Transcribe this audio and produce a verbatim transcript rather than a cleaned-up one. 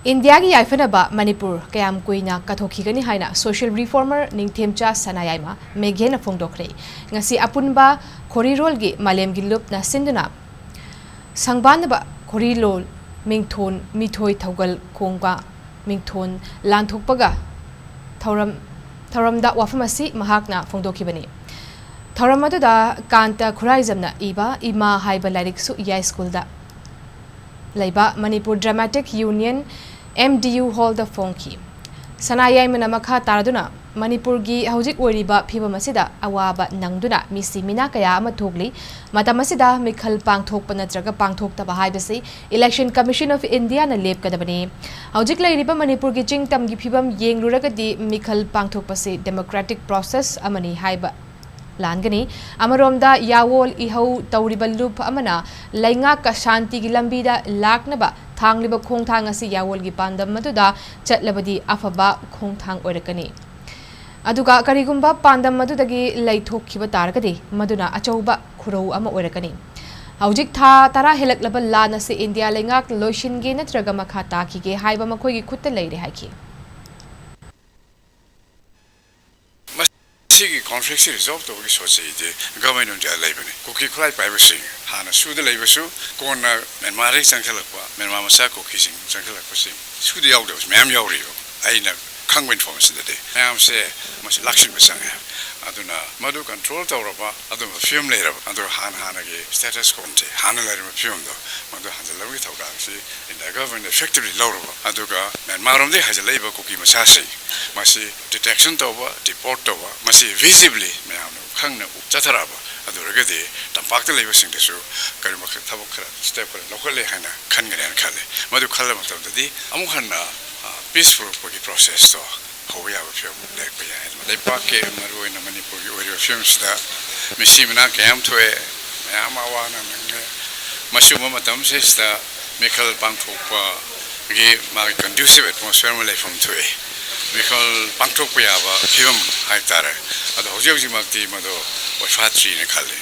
ꯏꯟꯗꯤꯌꯥꯒꯤ ꯌꯥꯏꯐꯅꯕ ꯃꯅꯤꯄꯨꯔ ꯀꯌꯥꯝ ꯀꯨꯏꯅ ꯀꯠꯊꯣꯛꯈꯤꯒꯅꯤ ꯍꯥꯏꯅ social reformer ꯅꯤꯡꯊꯦꯝꯆꯥ ꯁꯅꯥꯌꯥꯏꯃ ꯃꯦꯘꯦꯅ ꯐꯣꯡꯗꯣꯛꯈ꯭ꯔꯦ꯫ ꯉꯁꯤ ꯑꯄꯨꯟꯕ ꯈꯣꯔꯤꯔꯣꯜꯒꯤ ꯃꯥꯂꯦꯝꯒꯤ ꯂꯨꯞꯅ ꯁꯤꯟꯗꯨꯅ ꯁꯪꯕꯥꯟꯅꯕ ꯈꯣꯔꯤꯂꯣꯜ ꯃꯤꯡꯊꯣꯟ ꯃꯤꯊꯣꯏ ꯊꯧꯒꯜ ꯈꯣꯡꯕ ꯃꯤꯡꯊꯣꯟ ꯂꯥꯟꯊꯣꯛꯄꯒ ꯊꯧꯔꯝ ꯊꯧꯔꯝꯗ ꯋꯥꯐꯝ ꯑꯁꯤ ꯃꯍꯥꯛꯅ ꯐꯣꯡꯗꯣꯛꯈꯤꯕꯅꯤ꯫ ꯊꯧꯔꯝ ꯑꯗꯨꯗ ꯀꯥꯟꯇ ꯈꯨꯔꯥꯏꯖꯝꯅ ꯏꯕ ꯏꯃꯥ ꯍꯥꯏꯕ ꯂꯥꯏꯔꯤꯛꯁꯨ ꯌꯥꯏꯁ꯭ꯀꯨꯜꯗ ꯂꯩꯕ Manipur dramatic union, M D U hallꯗ ꯐꯣꯡꯈꯤ꯫ ꯁꯅꯥꯌꯥꯏꯃꯅ ꯃꯈꯥ ꯇꯥꯔꯗꯨꯅ, ꯃꯅꯤꯄꯨꯔꯒꯤ ꯍꯧꯖꯤꯛ ꯑꯣꯏꯔꯤꯕ ꯐꯤꯕꯝ ꯑꯁꯤꯗ ꯑꯋꯥꯕ ꯅꯪꯗꯨꯅ ꯃꯤꯁꯤ ꯃꯤꯅꯥ ꯀꯌꯥ ꯑꯃ ꯊꯣꯛꯂꯤ꯫ ꯃꯇꯝ ꯑꯁꯤꯗ ꯃꯤꯈꯜ ꯄꯥꯡꯊꯣꯛꯄ ꯅꯠꯇ꯭ꯔꯒ ꯄꯥꯡꯊꯣꯛꯇꯕ ꯍꯥꯏꯕꯁꯤ Election Commission of Indiaꯅ ꯂꯦꯞꯀꯗꯕꯅꯤ꯫ ꯍꯧꯖꯤꯛ ꯂꯩꯔꯤꯕ ꯃꯅꯤꯄꯨꯔꯒꯤ ꯆꯤꯡ ꯇꯝꯒꯤ ꯐꯤꯕꯝ ꯌꯦꯡꯂꯨꯔꯒꯗꯤ ꯃꯤꯈꯜ ꯄꯥꯡꯊꯣꯛꯄꯁꯤ democratic process ꯑꯃꯅꯤ ꯍꯥꯏꯕ ꯂꯥꯟꯒꯅꯤ꯫ ꯑꯃꯔꯣꯝꯗ ꯌꯥꯋꯣꯜ ꯏꯍꯧ ꯇꯧꯔꯤꯕ ꯂꯨꯞ ꯑꯃꯅ ꯂꯩꯉꯥꯛꯀ ꯁꯥꯟꯇꯤꯒꯤ ꯂꯝꯕꯤꯗ ꯂꯥꯛꯅꯕ ꯊꯥꯡꯂꯤꯕ ꯈꯣꯡꯊꯥꯡ ꯑꯁꯤ ꯌꯥꯋꯣꯜꯒꯤ ꯄꯥꯟꯗꯝ ꯑꯗꯨꯗ ꯆꯠꯂꯕꯗꯤ ꯑꯐꯕ ꯈꯣꯡꯊꯥꯡ ꯑꯣꯏꯔꯛꯀꯅꯤ꯫ ꯑꯗꯨꯒ ꯀꯔꯤꯒꯨꯝꯕ ꯄꯥꯟꯗꯝ ꯑꯗꯨꯗꯒꯤ ꯂꯩꯊꯣꯛꯈꯤꯕ ꯇꯥꯔꯒꯗꯤ ꯃꯗꯨꯅ ꯑꯆꯧꯕ ꯈꯨꯔꯧ ꯑꯃ ꯑꯣꯏꯔꯛꯀꯅꯤ꯫ ꯍꯧꯖꯤꯛ ꯊꯥ ꯇꯔꯥ ꯍꯦꯜꯂꯛꯂꯕ ꯂꯥꯟ ꯑꯁꯤ ꯏꯟꯗꯤꯌꯥ ꯂꯩꯉꯥꯛ ꯂꯣꯏꯁꯤꯟꯒꯦ ꯅꯠꯇ꯭ꯔꯒ ꯃꯈꯥ ꯇꯥꯈꯤꯒꯦ ꯍꯥꯏꯕ ꯃꯈꯣꯏꯒꯤ ꯈꯨꯠꯇ ꯂꯩꯔꯦ ꯍꯥꯏꯈꯤ꯫ ꯃꯁꯤꯒꯤ conflictꯁꯤ resolve ꯇꯧꯕꯒꯤ ꯁꯣꯠꯁꯤꯗꯤ Government of India ꯂꯩꯕꯅꯤ꯫ ꯀꯨꯀꯤ ꯈꯨꯠꯂꯥꯏ ꯄꯥꯏꯕꯁꯤꯡ ꯍꯥꯟꯅ ꯁꯨꯗ ꯂꯩꯕꯁꯨ, ꯀꯣꯟꯅ ꯃ꯭ꯌꯥꯟꯃꯥꯔꯗꯒꯤ ꯆꯪꯁꯤꯜꯂꯛꯄ, ꯃ꯭ꯌꯥꯟꯃꯥꯔ ꯃꯆꯥ ꯀꯨꯀꯤꯁꯤꯡ ꯆꯪꯁꯤꯜꯂꯛꯄꯁꯤꯡ ꯁꯨꯗ ꯌꯥꯎꯗꯕꯁꯨ ꯃꯌꯥꯝ ꯌꯥꯎꯔꯤꯕ꯫ ꯑꯩꯅ ꯈꯪꯕ informationꯗꯗꯤ ꯃꯌꯥꯝꯁꯦ ꯃꯁꯤ ꯂꯥꯛꯁꯤꯟꯕ ꯆꯪꯉꯦ꯫ ꯑꯗꯨꯅ ꯃꯗꯨ control ꯇꯧꯔꯕ, ꯑꯗꯨꯝꯕ ꯐꯤꯕꯝ ꯂꯩꯔꯕ, ꯑꯗꯨ ꯍꯥꯟꯅ ꯍꯥꯟꯅꯒꯤ status quoꯁꯦ, ꯍꯥꯟꯅ ꯂꯩꯔꯝꯕ ꯐꯤꯕꯝꯗꯣ, ꯃꯗꯨ ꯍꯟꯖꯤꯜꯂꯕꯒꯤ ꯊꯧꯗꯥꯡꯁꯤ India Government effectively ꯂꯧꯔꯕ, ꯑꯗꯨꯒ ꯃ꯭ꯌꯥꯟꯃꯥꯔꯔꯣꯝꯗꯒꯤ ꯍꯥꯏꯖꯤꯜꯂꯛꯏꯕ ꯀꯨꯀꯤ ꯃꯆꯥꯁꯤꯡ ꯃꯁꯤ detection ꯇꯧꯕ, deport ꯇꯧꯕ, ꯃꯁꯤ visibly ꯃꯌꯥꯝꯅ ꯈꯪꯅ ꯎ-, ꯆꯠꯊꯔꯛꯑꯕ, ꯑꯗꯨ ꯑꯣꯏꯔꯒꯗꯤ ꯇꯝꯄꯥꯛꯇ ꯂꯩꯕꯁꯤꯡꯗꯁꯨ ꯀꯔꯤꯒꯨꯝꯕ ꯊꯕꯛ ꯈꯔ, step ꯈꯔ ꯂꯧꯈꯠꯂꯦ ꯍꯥꯏꯅ ꯈꯟꯒꯅꯤ ꯍꯥꯏꯅ ꯈꯜꯂꯤ꯫ ꯃꯗꯨ ꯈꯜꯂ ꯃꯇꯝꯗꯗꯤ ꯑꯃꯨꯛ ꯍꯟꯅ, ꯑ, peace ꯄꯨꯔꯛꯄꯒꯤ processꯇꯣ ꯍꯧꯕ ꯌꯥꯕ ꯐꯤꯕꯝ ꯂꯩꯔꯛꯄ ꯌꯥꯏ꯫ ꯂꯩꯄꯥꯛꯀꯤ, ꯃꯔꯨꯑꯣꯏꯅ ꯃꯅꯤꯄꯨꯔꯒꯤ ꯑꯣꯏꯔꯤꯕ ꯐꯤꯕꯝꯁꯤꯗ ꯃꯤꯁꯤ ꯃꯤꯅꯥ ꯀꯌꯥ ꯑꯃ ꯊꯣꯛꯑꯦ, ꯃꯌꯥꯝ ꯑꯃ ꯑꯋꯥ ꯑꯅꯥ ꯅꯪꯉꯦ꯫ ꯃꯁꯤꯒꯨꯝꯕ ꯃꯇꯝꯁꯤꯗ ꯃꯤꯈꯜ ꯄꯥꯡꯊꯣꯛꯄꯒꯤ ꯃꯥꯒꯤ conducive atmosphere ꯑꯃ ꯂꯩꯐꯝ ꯊꯣꯛꯏ꯫ ꯃꯤꯈꯜ ꯄꯥꯡꯊꯣꯛꯄ ꯌꯥꯕ ꯐꯤꯕꯝ ꯍꯥꯏꯇꯥꯔꯦ꯫ ꯑꯗꯣ ꯍꯧꯖꯤꯛ ꯍꯧꯖꯤꯛꯃꯛꯇꯤ ꯃꯗꯨ ꯑꯣꯏꯐꯥꯠꯇ꯭ꯔꯤꯅ ꯈꯜꯂꯤ꯫